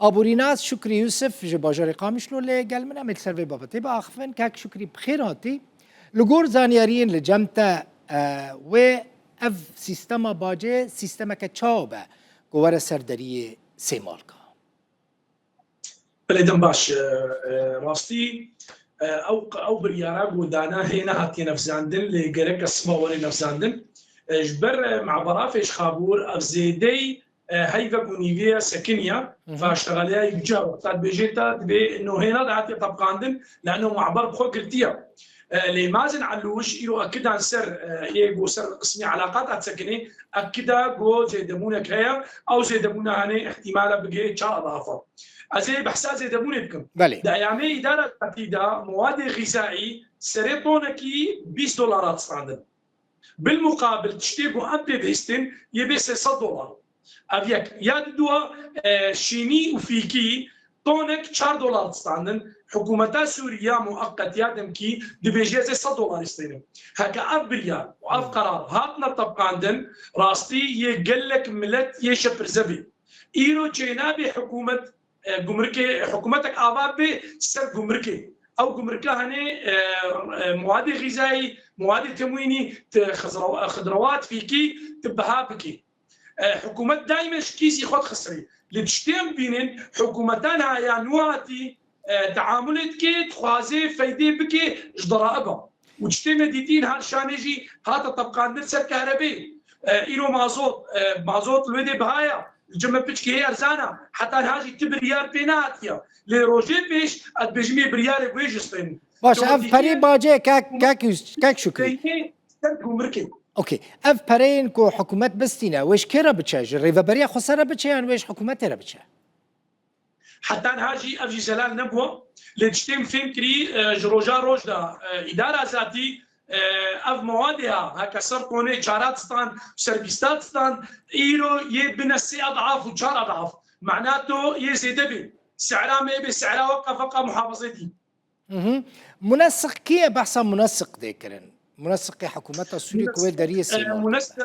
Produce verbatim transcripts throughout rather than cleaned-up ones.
Aborînas Şukrî Yusuf ji bajarê Qamişlo lê gel min em ê li ser vê babetê biaxifin. Kak Şukrî, bi xêr hatî. Li gor zanyariyên li cem te, e, wê ev sîstema bacê sîstemeke çawa be ku were ser deriyê Sêmalka? Belê, dem baş. E, e, rastî, e, ew, ew biryara ku dana hê nehatiye nefzandin, lê gerek siba were nefzandin. E, ji ber, e, mabera fêşxabûr, ev zêdey, e, heyvek û nîvê ye sekiniye, Hı hı. Fa ştexeliya yekca, wexta dibêjê te, dibê no hêna de hatiye tepqandin, lano maber bi xwe girtiye. E, lê Mazin Elûş îro ekidan ser, e, yê ku ser qismê eleqat hat sekinê, ekida ku zêdebûnek heye, ew zêdebûna hene îhtimala bigihê çar edafa. Ez ê behsa zêdebûnê bikim. Belê. Di eyamê îdara zatî de, mewadê xîzayî serê tonekî bîst dolara distandin. Bilmuqabil tiştê ku em pê bihîstin yê bê sê sed dolar. Ev yek. Ya didua, e, şînî û fîkî tonek çar dolar distandin. Hikûmeta Sûrî ya mueqet ya demkî dibêje ez ê sed dolar istênim. Heke ev biryar û ev Hmm. qerar hatine tepqandin, rastî yê gelek milet yê şepirze bê. Îro çênabê hikûmet, e, gumrikê, hikûmetek ava bê ser gumrikê. Ew gumrika hene, e, e, muadê xîzayî, muadê temwînî, ti xizra-, xidrawat fîkî, ti biha bikî. E, hikûmet daîme ji kîsî xwe dixisirî. Li tiştê em bînin, hikûmetan haya nû hatî, e, teamulê dike, dixwaze feydê bike ji deraiba. Û tiştê me dîtî, niha li Şamê jî hate tepqandin ser kahrebê. E, îro mazot, e, mazot li wê dê biha ya. Li cem me piçkê hê erzan a. Heta niha jî ti biryar pê nehatiye. Lê rojê pêş, ez dibêjim yê biryarê wê jî stênin. Baş, ev Otomatîkê perê bacê kek, kek, kek Şukrî. Peynê ser gumrikê. Okey. Ev pereyên ku hikûmet bistîne, wê ji kê re biçe? Ji rêveberiya xweser re biçe yan wê ji hikûmetê re biçe? Heta niha jî ev jî zelal nebû. Lê tiştê min fêm kirî, e, ji roja roj de, e, îdara zatî, e, ev mewadê ya, heke ser tonê çar sed stan, ser bîst stan, îro yê bine sê edaf û çar edaf. Mena to yê zêde bê. Sehra me bê, sehra weke feqa muhafazê dî. Mhm. Munesiq kî ye? Behsa munesiq dê kirin. Munesiqê hikûmeta Sûriyê ku wê deriyê Sêmalkê be. Munesiqê,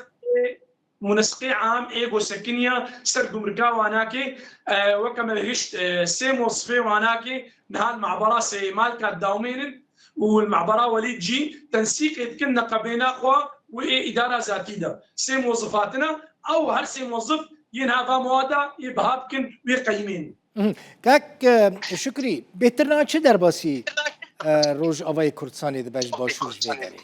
munesiqê am ê go sekiniya ser gumrika Wanakê, e, weke me hişt, e, sê mosifê Wanakê niha li mabera Sêmalka dawmênin û li mabera Welîd jî tensîqê dikin neqebêna xwe û ê îdara zatî de. Sê mozif hatine, ew her sê mozif yên hava mewada yê biha bikin wê qeyimên. Mhm. Kak, e, Şukrî, bêhtir niha çi derbasî, e, Rojavayê Kurdistanê dibe ji Başûr ji vê derê?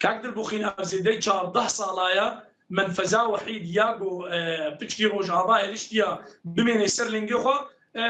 Kak Dilbixîn, ev zêdey çardeh sala ye, menfeza wehîd ya ku, e, piçkî Rojava hêriştiya bimêne ser lingê xwe, e,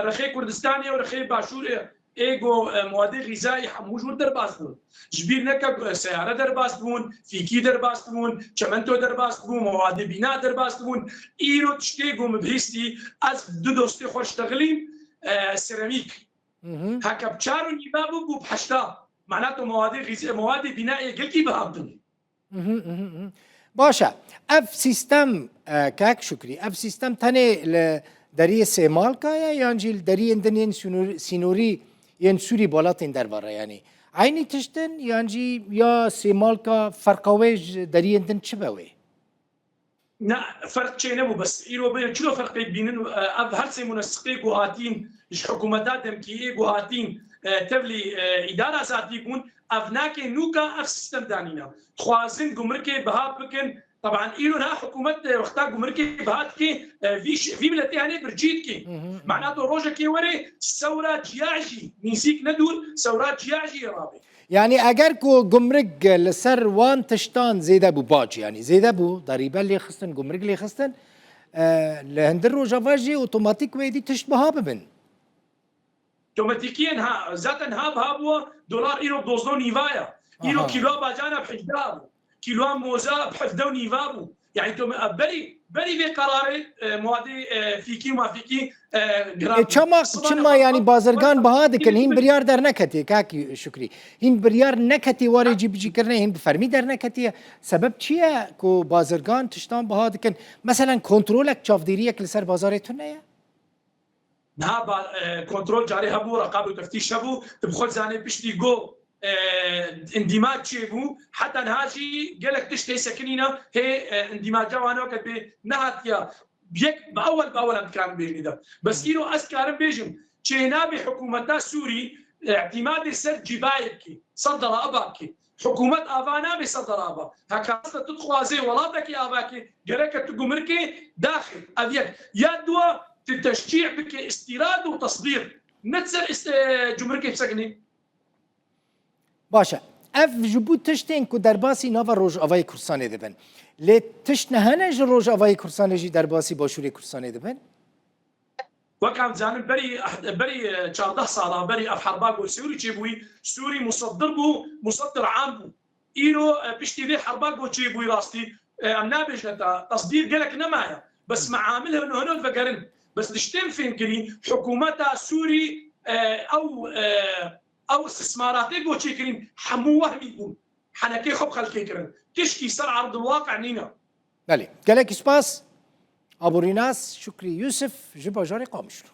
rexê Kurdistanê û rexê Başûrê ê ku, e, muadê xîzayî hemû ji wir derbas bûn. Ji bîr neke ku, e, seyare derbas bûn, fîkî derbas bûn, çemento derbas bûn, muadê bîna derbas bûn. Îro tiştê ku min bihîstî, ez du dostê xwe ştexilîm, e, seramîk. Mhm. Heke bi çar û nîva bû, bû bi heşta. Mena tu muadê xîz-, muadê bîna ê gelkî biha bidin. Mhm, mhm, mhm. Baş e. Ev sîstem, e, kek Şukrî, ev sîstem tenê li deriyê Sêmalka ye yan jî li deriyên din yên sînor-, sînorî yên Sûrî bi welatên derve re, yanî eynî tişt in yan jî ya Sêmalka ferqa wê ji deriyên din çi be wê? Na, ferq çênebû, bes îro bê çilo ferqê dibînin, e, ev her sê munesiqê ku hatîn ji hikûmeta demkî ê ku hatîn, e, tevlî, e, îdara zatî bûn, ev nake nûka ev sîstem danîne. Dixwazin gumrikê biha bikin. Teban îro niha hikûmet, e, wexta gumrikê biha dike, e, vî ş-, vî miletê hene bircî dike. Hı hı. Mana to rojekê were sewra ciya jî, nîzîk ne dûr, sewra ciya jî yê rabe. Yanî eger ku gumrik li ser wan tiştan zêde bû, bac, yanî zêde bû, derîbe lê xistin, gumrik lê xistin, e, li hundir Rojava jî otomatîk wê dî tişt biha bibin. Otomatîkiyên ha, zaten ha biha bû, dolar îro dozdeh û nîva ye. Îro Aha. kîloa bacana bi hejdeh bû. Kîloa moza bi hevdeh û nîva bû. Yanî to me, berî, berî vê qerarê, e, muadê, e, fîkî û mafîkî, e, giran. E, çama, Siba çima ne yanî bazirgan biha dikin, hîn biryar derneketiye, kak Şukrî. Hîn biryar neketiye warê cîbicîkirinê, hîn bi fermî derneketiye. Sebeb çi ye ku bazirgan tiştan biha dikin? Meselen kontrolek, çavdêriyek li ser bazarê tune ye? Niha ba-, e, kontrol carê hebû, reqab û teftîş hebû, tu bi xwe zanê piştî go, e, îndîmac çêbû, heta niha jî gelek tişt hê sekinîne, hê, e, îndîmaca wan weke bê nehatiye, Bi yek, bi ewel, bi ewel em dikarin bêjin de. Bes îro ez dikarim bêjim, çênabê hikûmeta Sûrî îtîmadê ser cîbayê bike, ser deraba bike. Hikûmet ava nabe ser deraba. Heka tu dixwazê welatekî ava ke, gereke tu gumrikê daxê. Ev yek. Ya dua, tu teşcî bike îstîrad û tesdîr. Ne ser îst-, e, cumrikê bisekinî. Baş e. Ev ji bo tiştên ku derbasî nava Rojavayê Kurdistanê dibin. Lê tişt ne hene ji Rojavayê Kurdistanê jî derbasî Başûrê Kurdistanê dibin? Wek em dizanin, berî, berî, e, çardeh sala, berî ev herba ku Sûrî çêbûyî, Sûrî museddir bû, museddir am bû. Îro, e, piştî vê herba ku çêbûyî rastî, e, em nabêjine te, tesdîr gelek nemaye. Bes meamil hevno hevno vegerin. Bes tiştên fêm kirî, hikûmeta Sûrî, e, ew, e, ew istismaratê ku çêkirîn, hemû wehmî bûn. Henekê xwe bi xelkê kirin. Tişkî ser erdil waqe nîne. Belê. Gelekî spas. Aborînas Şukrî Yusuf ji bajarê Qamişlo.